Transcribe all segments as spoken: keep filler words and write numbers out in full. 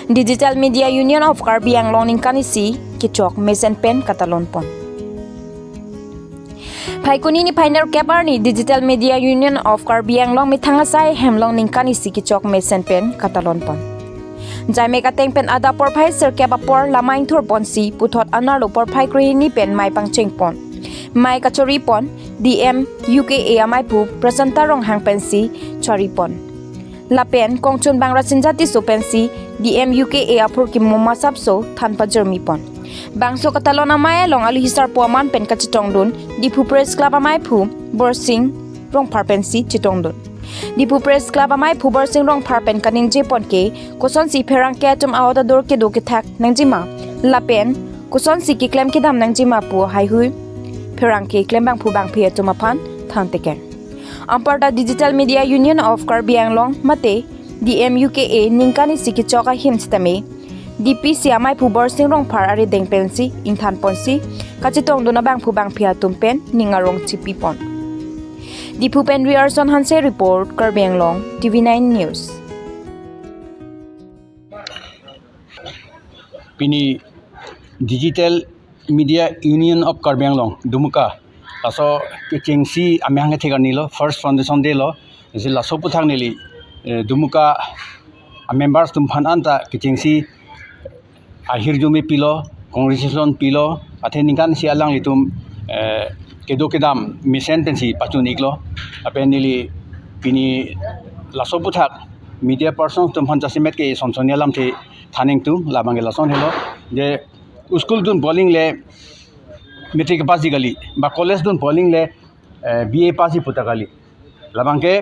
Digital Media Union of Karbi Anglong ningkan isi kechok mesen pen katalon pon. Phaikuni niphai nerkep arni Digital Media Union of Karbi Anglong methang asai hem along ningkan isi kechok mesen pen katalon pon. Jaimek ateng pen adap porphai sirkep apor lamai ingthur ponsi puthot anerlo porphai krehini pen mei pangcheng pon. Mei kachori pon D M U K A amaiphu Prasanta Ronghang pensi chori pon. Lapen kongchun bang Rasinja Tisso pensi D M U K A aphurkimo masapso than pajirmi pon. Bangso katalon amei along aluhi sarpo aman pen kachetongdun Diphu Press Club amaiphu Borsing Rongphar pensi chetongdun. Diphu Press Club amaiphu Borsing Rongphar pen kaningje pon ke kosonsi pherangke atum ahut adur kedo kethak nangjima lapen kosonsi keklem kedam nangjima pu haihui pherangke klembangphu bangphi atum aphan than tekeng. Anparta Digital Media Union of Karbi Anglong mate D M U K A ningkan isi kechok ahim sitame D P C amaiphu Borsing Rongphar arideng pensi ingthan ponsi kachetongdun abangphu bangphi atum pen ning arong chipi pon. Diphu pen Riarson Hanse report, Karbi Anglong T V nine News. Pini Digital Media Union of Karbi Anglong, Dumuka, laso kechengsi amahang kethek arni lo, first foundation day lo, isi laso aputhak neli, eh, Dumuka a members atum aphan anta kechengsi ahirjume pilo, congratulation pilo, athe ningkan isi alanglitum, eh, kedo kedam mesen pensi pachun iklo, lapen neli pini laso aputhak media persons atum aphan jasemet ke son sonni alamthe than ingtung, labang ke lason helo, je school dun bowling le matric pass ji kali, ba college dun bowling le, eh, B A pass ji puta kali. Labang ke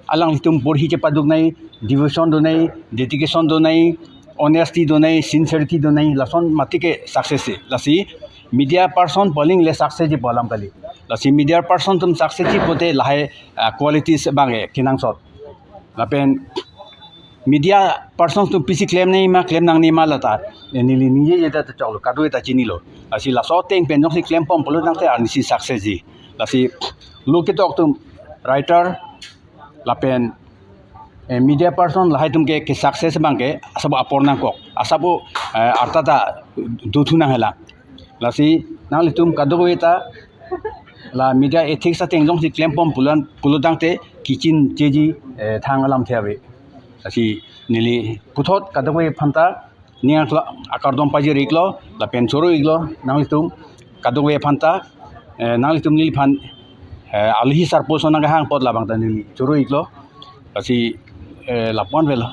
alanglitum borhi chepaduk nangji, devotion do nangji, dedication do nangji, honesty do nangji, sincerity do nangji, lason mati ke success si. Lasi media person bowling le success ji pu alam kali. Lasi media person atum success ji pute lahai, ah, qualities abang ke kenangsot. Lapen media persons atum pisi klem nangjima, klem nangnema lata, eh, neli ningjeje ta choklo, kadokave ta chinilo. Lasi laso ateng pen jongsi klem pon pulo tangte arnisi success ji. Lasi lo ketok atum writer lapen, eh, media person lahai atum ke, ke success abang ke asap apor nangkok, asap, eh, arta ta dothu nanghelang. Lasi nanglitum kadokave ta la media ethics ateng jongsi klem pon pulan pulo tangte kichin cheji, eh, thang alamthe ave. Lasi neli puthot kadokave aphanta ning akla-, akardom pajir iklo, lapen choro iklo, nanglitum kadokave aphanta, eh, nanglitum neliphan, eh, aluhi sarpo ason nangkehang apot labang ta neli choro iklo. Lasi, eh, lapu-an avelo.